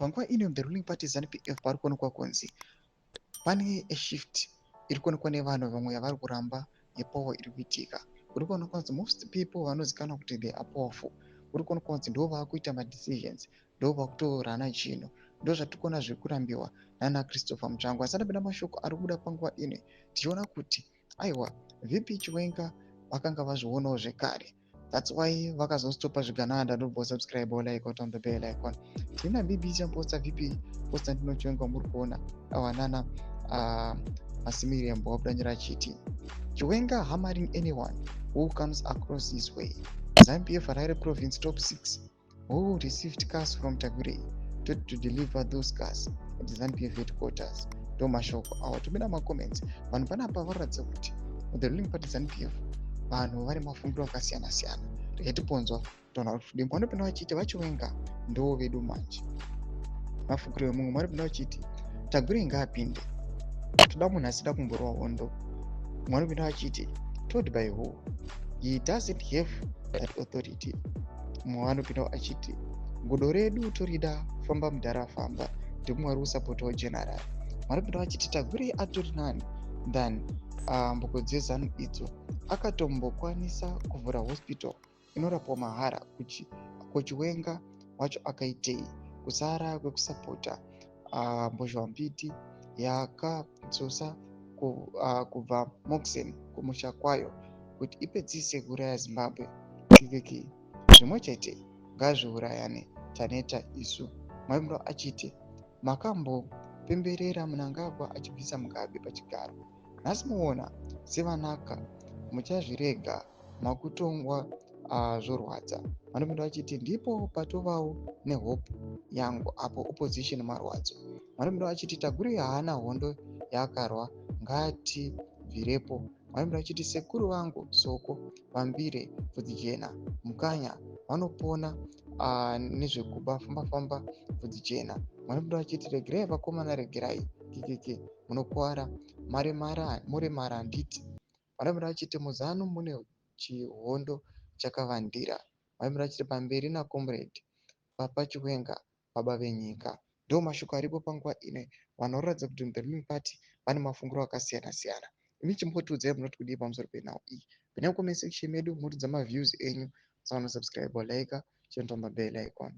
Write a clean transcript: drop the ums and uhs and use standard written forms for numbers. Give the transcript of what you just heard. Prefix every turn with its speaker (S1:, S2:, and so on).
S1: Panguva ino, the ruling party ZANU PF, pari kuonekwa kunzi pane a shift iri kuonekwa nevanhu vamwe yavari kuramba yepower iri kuitika. Kuri kuonekwa kunzi most people vanozikanwa kuti they are powerful, kuri kuonekwa kunzi ndo vaakuita madecisions, ndo vakutorana chinhu. Ndo zvatiri kuona zviri kurambiwa nana Christopher Mutsvangwa. Asati apinda mashoko ari kubuda panguva ino, tichiona kuti aiwa, VP Chiwenga vakanga vazvionawo zvekare. That's why vakazostopa zvigananda. Ndobva subscribe, like, on the bell icon. Tina BBC posta VP Constantino Chiwenga, muri kuona awanana Masimirembo wabudanyira achiti, "Chiwenga hammering anyone who comes across his way. ZANU-PF Harare Province top 6 who received cars from Tagwirei to deliver those cars at ZANU-PF headquarters." Ndo mashoko awa. Topinda macomments. Vanhu panapa varatidza kuti the ruling party ZANU-PF, vanhu vari mafungiro akasiyana siyana. Regai tiponzwa toona kuti dimwe vanopinda vachiti vaChiwenga ndo vedu manje. Mafungiro emumwe vanopinda vachiti Tagwirei ngaapinde, toda munhu asida kumborwa hondo. Mumwe anopinda vachiti, "Told by who? He doesn't have that authority." Mumwe vanopinda achiti, "Gudo redu torida, famba mudhara famba." Ndimumwe ari kusapotawo general. Vanopinda vachiti Tagwirei atori nani than mboko dzeZANU idzo, akatombokwanisa kuvhura hospital inorapwa mahara. KuChiwenga wacho akaitei kusara kwekusapota mbozhwambiti yakadzosa kubva Moxen kumusha kwayo kuti ipedzise kuuraya Zimbabwe? Kikiki, zvimwe chete, ngazviurayane, taneta isu. Maimuro achiti makambopemberera Mnangagwa achibvisa Mugabe pachigaro, nhasi muona sevanaka, muchazvirega makutongwa zvorwadza. Vanopinda vachiti ndipo patovawo nehope yangu apo, opposition marwadzo. Vanopinda vachiti Tagwirei haana hondo yaakarwa, ngatibvirepo. Vanopinda vachiti sekuru vangu Soko Vambire Bvudzijena Mukanya vanopona nezvekuba, famba famba Bvudzijena. Vanopinda vachiti regerai vakomana, regerai, kikiki, munokwara muremara handiti. Vanopinda vachiti muZANU mune chihondo chakavandira. Vanopinda vachiti pamberi nacomrade Papa Chiwenga, baba venyika. Ndo mashoko aripo panguva ino. Vanhu vanoratidza kuti the ruling party vane mafungiro akasiyana siyana. Imi chimbotiudzai munoti kudii pamusoro penhau iyi. Pinai comment section medu mutiudza maviews enyu. Musaona subscribe, like, chinotomba bell icon.